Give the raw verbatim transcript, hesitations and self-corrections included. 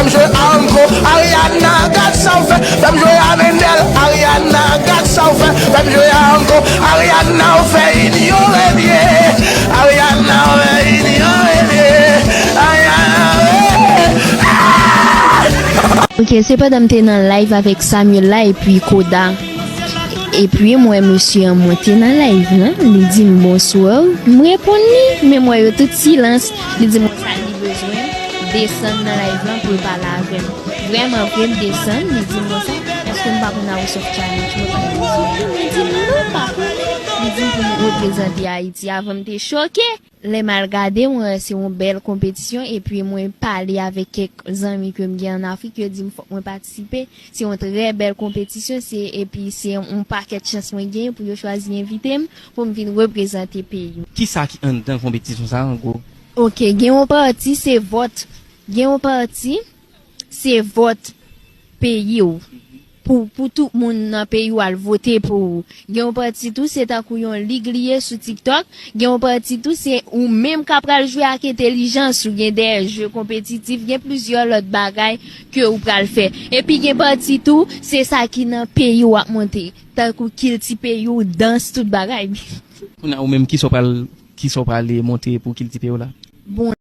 Jwe a ankò, Ariana, gad sa w fè. Fè m jwe a Mendel, Ariana, gad sa w fè. Fè m jwe a ankò, Ariana, ou fè inyore m ye. Ariana, ou fè inyore m ye. Ariana, eh, ah! Ok, se pandan m te nan live avèk Samuel la epi Koda. Epi m wè mesye an monte nan live lan, li di m bonswa, m reponn li, men m wè yo tout silans, li di m sa li bezwen desann nan live lan pou l pale avè m. Vrèman vre m desann, li di m konsa, èske m pa konn House of Triumph, mwen pa konn. Mwen di m non, m pa konnen. Li di m pou m reprezante Ayiti. Avan m te choke. Lè m al gade, mwen wè se yon bèl konpetisyon, epi mwen pale avèk kèk zanmi ke m gen ann Afrik, yo di m fòk mwen patisipe. Se yon trè bèl konpetisyon, se, epi se yon pakèt chans mwen genyen pou yo chwazi envite m, pou m vin reprezante peyi m. Kisa ki anndan konpetisyon sa a, an gwo? Ok, gen yon pati se vòt. Gen yon pati se vòt peyi w. Pou, pou tout moun nan peyi w al vote pou ou. Gen yon pati tou, se tankou yon lig li ye sou TikTok. Gen yon pati tou, se ou menm k ap pral jwe ak entèlijans ou. Gen de jeu konpetitif, gen plizyè lòt bagay ke ou pral fè. Epi gen pati tou, se sa ki nan peyi w ap monte. Tankou kilti peyi w, dans, tout bagay. Kounye a ou menm, kisa w pral, kisa w pral monte pou kilti peyi w la? Bon,